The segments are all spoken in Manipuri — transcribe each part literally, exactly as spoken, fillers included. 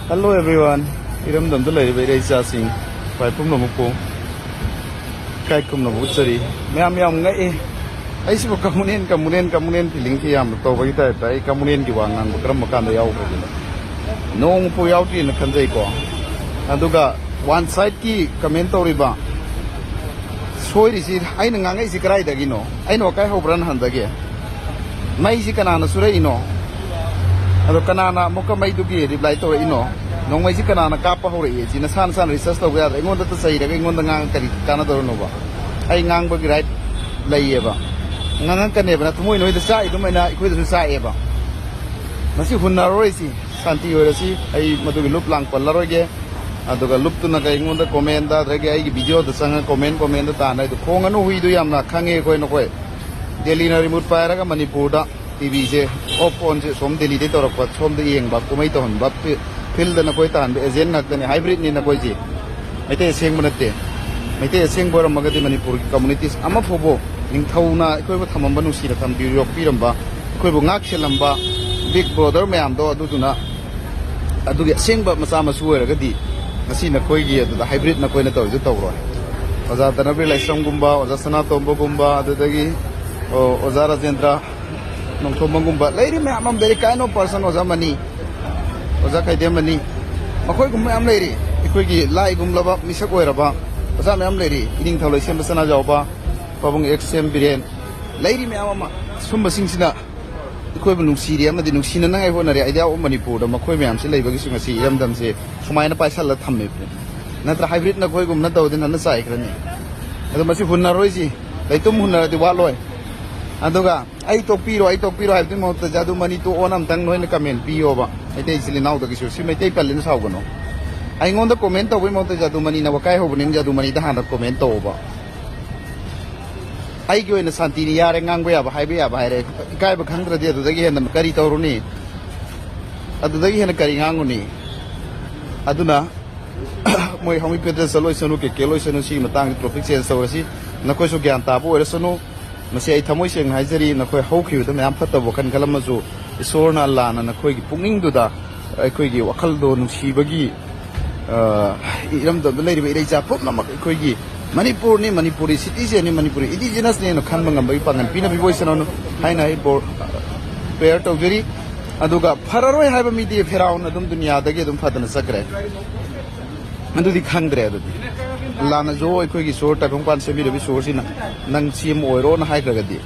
Hello everyone, ꯏꯔꯝꯗꯝꯗ ꯂꯩꯔꯤꯕ ꯏꯔꯩ ꯏꯆꯥꯁꯤꯡ, ꯈ꯭ꯋꯥꯏ ꯄꯨꯝꯅꯃꯛꯄꯨ ꯏꯀꯥꯏ ꯈꯨꯝꯅꯕ ꯎꯠꯆꯔꯤ꯫ ꯃꯌꯥꯝ ꯌꯥꯝ ꯉꯛꯑꯦ, ꯑꯩꯁꯤꯕꯨ ꯀꯃꯨꯅꯦꯟ ꯀꯃꯨꯅꯦꯟ ꯀꯃꯨꯅꯦꯟ feelingꯁꯤ ꯌꯥꯝꯅ ꯇꯧꯕꯒꯤ typeꯇ꯫ ꯑꯩ ꯀꯃꯨꯅꯦꯟꯒꯤ ꯋꯥ ꯉꯥꯡꯕ ꯀꯔꯝꯕ ꯀꯥꯟꯗ ꯌꯥꯎꯈ꯭ꯔꯒꯦꯅ ꯅꯣꯡꯃꯐꯥꯎ ꯌꯥꯎꯗ꯭ꯔꯤꯅ ꯈꯟꯖꯩꯀꯣ꯫ ꯑꯗꯨꯒ one sideꯀꯤ comment ꯇꯧꯔꯤꯕ, ꯁꯣꯏꯔꯤꯁꯤ ꯑꯩꯅ ꯉꯥꯡꯉꯛꯏꯁꯤ ꯀꯗꯥꯏꯗꯒꯤꯅꯣ? ꯑꯩꯅ ꯋꯥꯀꯥꯏ ꯍꯧꯕ꯭ꯔꯥ ꯅꯍꯥꯟꯗꯒꯤ? ꯃꯩꯁꯤ ꯀꯅꯥꯅ ꯁꯨꯔꯛꯏꯅꯣ? ꯑꯗꯣ ꯀꯅꯥꯅ ꯑꯃꯨꯛꯀ ꯃꯩꯗꯨꯒꯤ reply ꯇꯧꯔꯛꯏꯅꯣ? ꯅꯣꯡꯃꯩꯁꯤ ꯀꯅꯥꯅ ꯀꯥꯞꯄ ꯍꯧꯔꯛꯏ? ꯁꯤ ꯅꯁꯥ ꯅꯁꯥꯅ research ꯇꯧꯕ ꯌꯥꯗ꯭ꯔꯥ? ꯑꯩꯉꯣꯟꯗꯇ ꯆꯩꯔꯒ ꯑꯩꯉꯣꯟꯗ ꯉꯥꯡꯉ ꯀꯔꯤ ꯀꯥꯟꯅꯗꯧꯔꯤꯅꯣꯕ? ꯑꯩ ꯉꯥꯡꯕꯒꯤ right ꯂꯩꯌꯦꯕ, ꯉꯥꯡꯉꯛꯀꯅꯦꯕ꯫ ꯅꯊꯃꯣꯏ ꯅꯣꯏꯗ ꯆꯥꯛꯏ ꯑꯗꯨꯃꯥꯏꯅ ꯑꯩꯈꯣꯏꯗꯁꯨ ꯆꯥꯛꯑꯦꯕ꯫ ꯃꯁꯤ ꯍꯨꯟꯅꯔꯔꯣꯏꯁꯤ, ꯁꯥꯟꯇꯤ ꯑꯣꯏꯔꯁꯤ꯫ ꯑꯩ ꯃꯗꯨꯒꯤ ꯂꯨꯞ ꯂꯥꯡ ꯄꯜꯂꯔꯣꯏꯒꯦ꯫ ꯑꯗꯨꯒ ꯂꯨꯞꯇꯨꯅꯒ ꯑꯩꯉꯣꯟꯗ commentꯗ, ꯑꯗꯒꯤ ꯑꯩꯒꯤ videoꯗ ꯆꯪꯉ comment commentꯗ ꯇꯥꯟꯅ ꯑꯩꯗꯣ ꯈꯣꯡꯉꯅꯨ꯫ ꯍꯨꯏꯗꯣ ꯌꯥꯝꯅ ꯈꯪꯉꯦ ꯑꯩꯈꯣꯏ ꯅꯈꯣꯏ꯫ ꯗꯦꯜꯂꯤꯅ remote ꯄꯥꯏꯔꯒ ꯃꯅꯤꯄꯨꯔꯗ TVꯁꯦ off onꯁꯦ ꯁꯣꯝ ꯗꯦꯜꯂꯤꯗꯩ ꯇꯧꯔꯛꯄ, ꯁꯣꯝꯗ ꯌꯦꯡꯕ, ꯀꯨꯝꯍꯩ ꯇꯧꯍꯟꯕ, ꯐꯤ-, fieldꯗ ꯅꯈꯣꯏ ꯇꯥꯍꯟꯕ agent ꯉꯥꯛꯇꯅꯤ꯫ Hybridꯅꯤ ꯅꯈꯣꯏꯁꯤ꯫ ꯃꯩꯇꯩ ꯑꯁꯦꯡꯕ ꯅꯠꯇꯦ꯫ ꯃꯩꯇꯩ ꯑꯁꯦꯡꯕ ꯑꯣꯏꯔꯝꯃꯒꯗꯤ ꯃꯅꯤꯄꯨꯔꯒꯤ communities ꯑꯃꯐꯥꯎꯕ, ꯅꯤꯡꯊꯧꯅ ꯑꯩꯈꯣꯏꯕꯨ ꯊꯝꯃꯝꯕ, ꯅꯨꯡꯁꯤꯅ ꯊꯝꯕꯤ-, ꯌꯣꯛꯄꯤꯔꯝꯕ, ꯑꯩꯈꯣꯏꯕꯨ ꯉꯥꯛ ꯁꯦꯜꯂꯝꯕ big brother ꯃꯌꯥꯝꯗꯣ, ꯑꯗꯨꯗꯨꯅ ꯑꯗꯨꯒꯤ ꯑꯁꯦꯡꯕ ꯃꯆꯥ ꯃꯁꯨ ꯑꯣꯏꯔꯒꯗꯤ ꯉꯁꯤ ꯅꯈꯣꯏꯒꯤ ꯑꯗꯨꯗ hybrid ꯅꯈꯣꯏꯅ ꯇꯧꯔꯤꯗꯨ ꯇꯧꯔꯣꯏ꯫ ꯑꯣꯖꯥ ꯙꯅꯕꯤꯔ ꯂꯥꯏꯁ꯭ꯔꯝꯒꯨꯝꯕ, ꯑꯣꯖꯥ ꯁꯅꯥꯇꯣꯝꯕꯒꯨꯝꯕ, ꯑꯗꯨꯗꯒꯤ, ꯑꯣ, ꯑꯣꯖꯥ ꯔꯥꯖꯦꯟꯗ꯭ꯔ ꯅꯣꯡꯊꯣꯝꯕꯝꯒꯨꯝꯕ ꯂꯩꯔꯤ ꯃꯌꯥꯝ ꯑꯃ, ꯂꯩꯔꯤ ꯀꯥꯏꯅꯣ person ꯑꯣꯖꯥ ꯃꯅꯤ, ꯑꯣꯖꯥ ꯈꯥꯏꯗꯦꯝ ꯃꯅꯤ, ꯃꯈꯣꯏꯒꯨꯝꯕ ꯃꯌꯥꯝ ꯂꯩꯔꯤ꯫ ꯑꯩꯈꯣꯏꯒꯤ ꯂꯥꯏꯒꯨꯝꯂꯕ ꯃꯤꯁꯛ ꯑꯣꯏꯔꯕ ꯑꯣꯖꯥ ꯃꯌꯥꯝ ꯂꯩꯔꯤ꯫ ꯏꯅꯤꯡꯊꯧ ꯂꯩꯁꯦꯝꯕ ꯁꯅꯥꯖꯥꯎꯕ, ꯄꯥꯕꯨꯡ X M ꯕꯤꯔꯦꯟ, ꯂꯩꯔꯤ ꯃꯌꯥꯝ ꯑꯃ꯫ ꯁꯨꯝꯕꯁꯤꯡꯁꯤꯅ ꯑꯩꯈꯣꯏꯕꯨ ꯅꯨꯡꯁꯤꯔꯤ ꯑꯃꯗꯤ ꯅꯨꯡꯁꯤꯅꯅꯉꯥꯏ ꯍꯣꯠꯅꯔꯤ꯫ Idea of ꯃꯅꯤꯄꯨꯔꯗ ꯃꯈꯣꯏ ꯃꯌꯥꯝꯁꯤ ꯂꯩꯕꯒꯤꯁꯨ ꯉꯁꯤ ꯏꯔꯝꯗꯝꯁꯦ ꯁꯨꯃꯥꯏꯅ ꯄꯥꯏꯁꯜꯂ ꯊꯝꯃꯤꯕꯅꯤ꯫ ꯅꯠꯇ꯭ꯔ hybrid ꯅꯈꯣꯏꯒꯨꯝꯅ ꯇꯧꯔꯗꯤ ꯅꯟꯅ ꯆꯥꯏꯈ꯭ꯔꯅꯤ꯫ ꯑꯗꯣ ꯃꯁꯤ ꯍꯨꯟꯅꯔꯣꯏꯁꯤ꯫ ꯂꯩꯇꯨꯝ ꯍꯨꯟꯅꯔꯗꯤ ꯋꯥꯠꯂꯣꯏ꯫ ꯑꯗꯨꯒ ꯑꯩ ꯇꯣꯛꯄꯤꯔꯣ, ꯑꯩ ꯇꯣꯛꯄꯤꯔꯣ ꯍꯥꯏꯕꯗꯨꯒꯤ ꯃꯍꯨꯠꯇ ꯖꯥꯗꯨ ꯃꯅꯤ ꯇꯣꯛꯑꯣꯅ ꯑꯝꯇꯪ ꯅꯣꯏꯅ comment ꯄꯤꯌꯣꯕ꯫ ꯃꯩꯇꯩ ꯏꯆꯤꯜ ꯏꯅꯥꯎꯗꯒꯤꯁꯨ꯫ ꯁꯤ ꯃꯩꯇꯩ ꯄꯜꯂꯦꯅ ꯁꯥꯎꯒꯅꯨ꯫ ꯑꯩꯉꯣꯟꯗ comment ꯇꯧꯕꯒꯤ ꯃꯍꯨꯠꯇ ꯖꯥꯗꯨ ꯃꯅꯤꯅ ꯋꯥꯀꯥꯏ ꯍꯧꯕꯅꯤꯅ ꯖꯥꯗꯨ ꯃꯅꯤꯗ ꯍꯥꯟꯅ comment ꯇꯧꯑꯣꯕ꯫ ꯑꯩꯒꯤ ꯑꯣꯏꯅ ꯁꯥꯟꯇꯤꯅꯤ, ꯌꯥꯔꯦ, ꯉꯥꯡꯕ ꯌꯥꯕ, ꯍꯥꯏꯕ ꯌꯥꯕ ꯍꯥꯏꯔꯦ꯫ ꯏꯀꯥꯏꯕ ꯈꯪꯗ꯭ꯔꯗꯤ ꯑꯗꯨꯗꯒꯤ ꯍꯦꯟꯅ ꯀꯔꯤ ꯇꯧꯔꯨꯅꯤ? ꯑꯗꯨꯗꯒꯤ ꯍꯦꯟꯅ ꯀꯔꯤ ꯉꯥꯡꯉꯨꯅꯤ? ꯑꯗꯨꯅ ꯃꯣꯏ ꯍꯥꯎꯃꯤ ꯐꯦꯗꯔꯦꯜ ꯆꯠꯂꯣꯏꯁꯅꯨ, ꯀꯦ ꯀꯦ ꯂꯣꯏꯁꯅꯨ, ꯁꯤꯒꯤ ꯃꯇꯥꯡꯗ topic change ꯇꯧꯔꯁꯤ꯫ ꯅꯈꯣꯏꯁꯨ ꯒ꯭ꯌꯥꯟ ꯇꯥꯕ ꯑꯣꯏꯔꯁꯅꯨ꯫ ꯃꯁꯤ ꯑꯩ ꯊꯃꯣꯏ ꯁꯦꯡꯅ ꯍꯥꯏꯖꯔꯤ, ꯅꯈꯣꯏ ꯍꯧꯈꯤꯕꯗ ꯃꯌꯥꯝ ꯐꯠꯇꯕ ꯋꯥꯈꯜ ꯈꯜꯂꯝꯃꯁꯨ, ꯏꯁꯣꯔꯅ, ꯑꯜꯂꯥꯅ ꯅꯈꯣꯏꯒꯤ ꯄꯨꯛꯅꯤꯡꯗꯨꯗ ꯑꯩꯈꯣꯏꯒꯤ ꯋꯥꯈꯜꯗꯣ ꯅꯨꯡꯁꯤꯕꯒꯤ, ꯑ, ꯏꯔꯝꯗꯝꯗ ꯂꯩꯔꯤꯕ ꯏꯔꯩꯆꯥ ꯄꯨꯝꯅꯃꯛ ꯑꯩꯈꯣꯏꯒꯤ ꯃꯅꯤꯄꯨꯔꯅꯤ, ꯃꯅꯤꯄꯨꯔꯤ citizenꯅꯤ, ꯃꯅꯤꯄꯨꯔꯤ indigenousꯅꯦꯅ ꯈꯟꯕ ꯉꯝꯕꯒꯤ ꯄꯥꯡꯒꯜ ꯄꯤꯅꯕꯤꯕ ꯑꯣꯏꯁꯅꯨ ꯍꯥꯏꯅ ꯑꯩ ꯕꯣꯔ-, prayer ꯇꯧꯖꯔꯤ꯫ ꯑꯗꯨꯒ ꯐꯔꯔꯣꯏ ꯍꯥꯏꯕ ꯃꯤꯗꯤ ꯐꯤꯔꯥꯎꯟ ꯑꯗꯨꯝ ꯗꯨꯅꯤꯌꯥꯗꯒꯤ ꯑꯗꯨꯝ ꯐꯗꯅ ꯆꯠꯈ꯭ꯔꯦ꯫ ꯑꯗꯨꯗꯤ ꯈꯪꯗ꯭ꯔꯦ꯫ ꯑꯗꯨꯗꯤ ꯑꯜꯂꯥꯅꯁꯨ ꯑꯩꯈꯣꯏꯒꯤ ꯏꯁꯣꯔ ꯇꯥꯏꯕꯪꯄꯥꯟ ꯁꯦꯝꯕꯤꯔꯕ ꯏꯁꯣꯔꯁꯤꯅ ꯅꯪ ꯁꯤ ꯑꯃ ꯑꯣꯏꯔꯣꯅ ꯍꯥꯏꯈ꯭ꯔꯒꯗꯤ꯫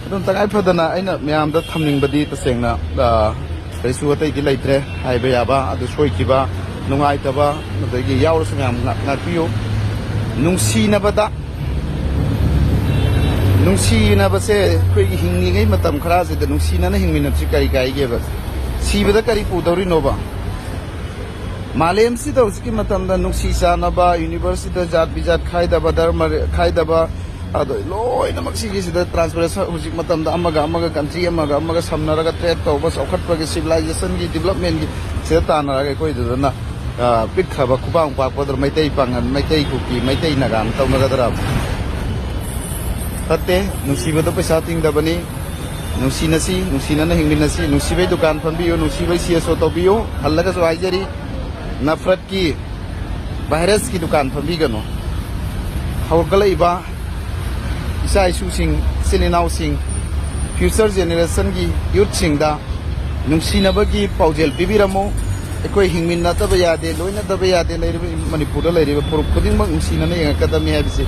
ꯑꯗꯨꯝ ꯇꯉꯥꯏ ꯐꯗꯅ ꯑꯩꯅ ꯃꯌꯥꯝꯗ ꯊꯝꯅꯤꯡꯕꯗꯤ ꯇꯁꯦꯡꯅ, ꯑ, ꯀꯔꯤꯁꯨ ꯑꯇꯩꯗꯤ ꯂꯩꯇ꯭ꯔꯦ ꯍꯥꯏꯕ ꯌꯥꯕ꯫ ꯑꯗꯨ ꯁꯣꯏꯈꯤꯕ, ꯅꯨꯡꯉꯥꯏꯇꯕ, ꯑꯗꯒꯤ ꯌꯥꯎꯔꯁꯨ ꯃꯌꯥꯝ ꯉꯥꯛ-, ꯉꯥꯛꯄꯤꯌꯨ꯫ ꯅꯨꯡꯁꯤꯅꯕꯗ, ꯅꯨꯡꯁꯤꯅꯕꯁꯦ ꯑꯩꯈꯣꯏꯒꯤ ꯍꯤꯡꯂꯤꯉꯩ ꯃꯇꯝ ꯈꯔꯁꯤꯗ ꯅꯨꯡꯁꯤꯅꯅ ꯍꯤꯡꯃꯤꯟꯅꯕꯁꯤ ꯀꯔꯤ ꯀꯥꯏꯒꯦꯕ? ꯁꯤꯕꯗ ꯀꯔꯤ ꯄꯨꯗꯧꯔꯤꯅꯣꯕ? ꯃꯥꯂꯦꯝꯁꯤꯗ ꯍꯧꯖꯤꯛꯀꯤ ꯃꯇꯝꯗ ꯅꯨꯡꯁꯤ ꯆꯥꯟꯅꯕ, universityꯗ ꯖꯥꯠ ꯕꯤꯖꯥꯠ ꯈꯥꯏꯗꯕ, ꯙꯔꯃ ꯈꯥꯏꯗꯕ, ꯑꯗꯣ ꯂꯣꯏꯅꯃꯛ ꯁꯤꯒꯤꯁꯤꯗ transparency ꯍꯧꯖꯤꯛ ꯃꯇꯝꯗ ꯑꯃꯒ ꯑꯃꯒ, country ꯑꯃꯒ ꯑꯃꯒ ꯁꯝꯅꯔꯒ trade ꯇꯧꯕ, ꯆꯥꯎꯈꯠꯄꯒꯤ, civilizationꯒꯤ, developmentꯒꯤ ꯁꯤꯗ ꯇꯥꯟꯅꯔꯒ ꯑꯩꯈꯣꯏꯗꯨꯗꯅ, ꯑ, ꯄꯤꯛꯈ꯭ꯔꯕ ꯈꯨꯕꯥꯡ ꯄꯥꯛꯄꯗ ꯃꯩꯇꯩ ꯄꯥꯉꯜ, ꯃꯩꯇꯩ ꯀꯨꯀꯤ, ꯃꯩꯇꯩ ꯅꯥꯒꯥꯅ ꯇꯧꯅꯒꯗ꯭ꯔꯥ? ꯐꯠꯇꯦ꯫ ꯅꯨꯡꯁꯤꯕꯗ ꯄꯩꯁꯥ ꯇꯤꯡꯗꯕꯅꯤ꯫ ꯅꯨꯡꯁꯤꯅꯁꯤ, ꯅꯨꯡꯁꯤꯅꯅ ꯍꯤꯡꯃꯤꯟꯅꯁꯤ꯫ ꯅꯨꯡꯁꯤꯕꯩ ꯗꯨꯀꯥꯟ ꯐꯝꯕꯤꯌꯨ, ꯅꯨꯡꯁꯤꯕꯩ CSO ꯇꯧꯕꯤꯌꯨ꯫ ꯍꯜꯂꯒꯁꯨ ꯍꯥꯏꯖꯔꯤ, ꯅꯐꯔꯠꯀꯤ, virusꯀꯤ ꯗꯨꯀꯥꯟ ꯐꯝꯕꯤꯒꯅꯨ꯫ ꯍꯧꯒꯠꯂꯛꯏꯕ ꯏꯆꯥ ꯏꯁꯨꯁꯤꯡ, ꯏꯆꯤꯜ ꯏꯅꯥꯎꯁꯤꯡ, future generationꯒꯤ youthꯁꯤꯡꯗ ꯅꯨꯡꯁꯤꯅꯕꯒꯤ ꯄꯥꯎꯖꯦꯜ ꯄꯤꯕꯤꯔꯝꯃꯨ꯫ ꯑꯩꯈꯣꯏ ꯍꯤꯡꯃꯤꯟꯅꯗꯕ ꯌꯥꯗꯦ, ꯂꯣꯏꯅꯗꯕ ꯌꯥꯗꯦ, ꯂꯩꯔꯤꯕ ꯃꯅꯤꯄꯨꯔꯗ ꯂꯩꯔꯤꯕ ꯐꯨꯔꯨꯞ ꯈꯨꯗꯤꯡꯃꯛ ꯅꯨꯡꯁꯤꯅꯅ ꯌꯦꯡꯉꯛꯀꯗꯕꯅꯤ ꯍꯥꯏꯕꯁꯤ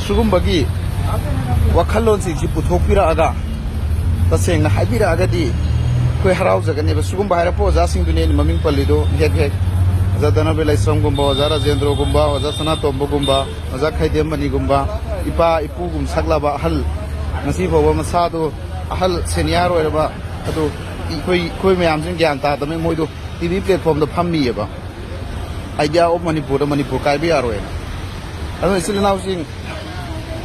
ꯁꯤꯒꯨꯝꯕꯒꯤ ꯋꯥꯈꯜꯂꯣꯟꯁꯤꯡꯁꯤ ꯄꯨꯊꯣꯛꯄꯤꯔꯛꯑꯒ ꯇꯁꯦꯡꯅ ꯍꯥꯏꯕꯤꯔꯛꯑꯒꯗꯤ ꯑꯩꯈꯣꯏ ꯍꯔꯥꯎꯖꯒꯅꯦꯕ꯫ ꯁꯤꯒꯨꯝꯕ ꯍꯥꯏꯔꯛꯄ ꯑꯣꯖꯥꯁꯤꯡꯗꯨꯅꯦ ꯑꯩꯅ ꯃꯃꯤꯡ ꯄꯜꯂꯤꯗꯣ ꯍꯦꯛ ꯍꯦꯛ꯫ ꯑꯣꯖꯥ ꯙꯅꯕꯤꯔ ꯂꯥꯏꯁ꯭ꯔꯝꯒꯨꯝꯕ, ꯑꯣꯖꯥ ꯔꯥꯖꯦꯟꯗ꯭ꯔꯣꯒꯨꯝꯕ, ꯑꯣꯖꯥ ꯁꯅꯥꯇꯣꯝꯕꯒꯨꯝꯕ, ꯑꯣꯖꯥ ꯈꯥꯏꯗꯦꯝꯃꯅꯤꯒꯨꯝꯕ, ꯏꯄꯥ ꯏꯄꯨꯒꯨꯝ ꯁꯛꯂꯕ ꯑꯍꯜ, ꯉꯁꯤ ꯐꯥꯎꯕ ꯃꯁꯥꯗꯣ ꯑꯍꯜ senior ꯑꯣꯏꯔꯕ ꯑꯗꯨ ꯑꯩꯈꯣꯏ, ꯑꯩꯈꯣꯏ ꯃꯌꯥꯝꯁꯤꯅ ꯒ꯭ꯌꯥꯟ ꯇꯥꯗꯕꯅꯤ꯫ ꯃꯣꯏꯗꯣ TV platformꯗ ꯐꯝꯃꯤꯑꯕ꯫ Idea of ꯃꯅꯤꯄꯨꯔꯗ ꯃꯅꯤꯄꯨꯔ ꯀꯥꯏꯕ ꯌꯥꯔꯣꯏꯅ꯫ ꯑꯗꯨꯅ ꯏꯆꯤꯜ ꯏꯅꯥꯎꯁꯤꯡ,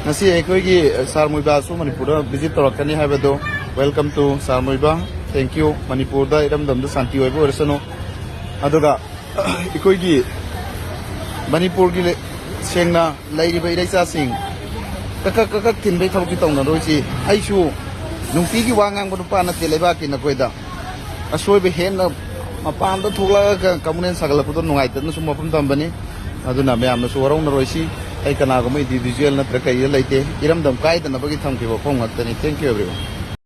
ꯉꯁꯤ ꯑꯩꯈꯣꯏꯒꯤ ꯁꯥꯔ ꯃꯣꯏꯕꯥꯁꯨ ꯃꯅꯤꯄꯨꯔꯗ visit ꯇꯧꯔꯛꯀꯅꯤ ꯍꯥꯏꯕꯗꯣ, welcome to sir ꯃꯣꯏꯕꯥ꯫ Thank you꯫ ꯃꯅꯤꯄꯨꯔꯗ ꯏꯔꯝꯗꯝꯗ ꯁꯥꯟꯇꯤ ꯑꯣꯏꯕ ꯑꯣꯏꯔꯁꯅꯨ꯫ ꯑꯗꯨꯒ ꯑꯩꯈꯣꯏꯒꯤ ꯃꯅꯤꯄꯨꯔꯒꯤ ꯂꯩ-, ꯁꯦꯡꯅ ꯂꯩꯔꯤꯕ ꯏꯔꯩꯆꯥꯁꯤꯡ ꯀꯛ ꯀꯛ ꯀꯛ ꯀꯛ ꯊꯤꯟꯕꯩ ꯊꯕꯛꯁꯤ ꯇꯧꯅꯔꯣꯏꯁꯤ꯫ ꯑꯩꯁꯨ ꯅꯨꯡꯇꯤꯒꯤ ꯋꯥ ꯉꯥꯡꯕ ꯅꯨꯄꯥ ꯅꯠꯇꯦ ꯂꯩꯕꯥꯛꯀꯤ ꯅꯈꯣꯏꯗ꯫ ꯑꯁꯣꯏꯕ ꯍꯦꯟꯅ ꯃꯄꯥꯟꯗ ꯊꯣꯛꯂꯛꯑꯒ ꯀꯃꯨꯅꯦꯜ ꯁꯥꯒꯠꯂꯛꯄꯗꯣ ꯅꯨꯡꯉꯥꯏꯇꯗꯅ ꯁꯨꯝ ꯃꯐꯝ ꯊꯝꯕꯅꯤ꯫ ꯑꯗꯨꯅ ꯃꯌꯥꯝꯅꯁꯨ ꯋꯥꯔꯧꯅꯔꯣꯏꯁꯤ꯫ ꯑꯩ ꯀꯅꯥꯒꯨꯝꯕ ꯏꯟꯗꯤꯕꯤꯖꯨꯋꯦꯜ ꯅꯠꯇ꯭ꯔꯒ ꯀꯩꯗ ꯂꯩꯇꯦ꯫ ꯏꯔꯝꯗꯝ ꯀꯥꯏꯗꯅꯕꯒꯤ ꯊꯝꯈꯤꯕ ꯋꯥꯐꯝ ꯉꯥꯛꯇꯅꯤ꯫ Thank you, everyone.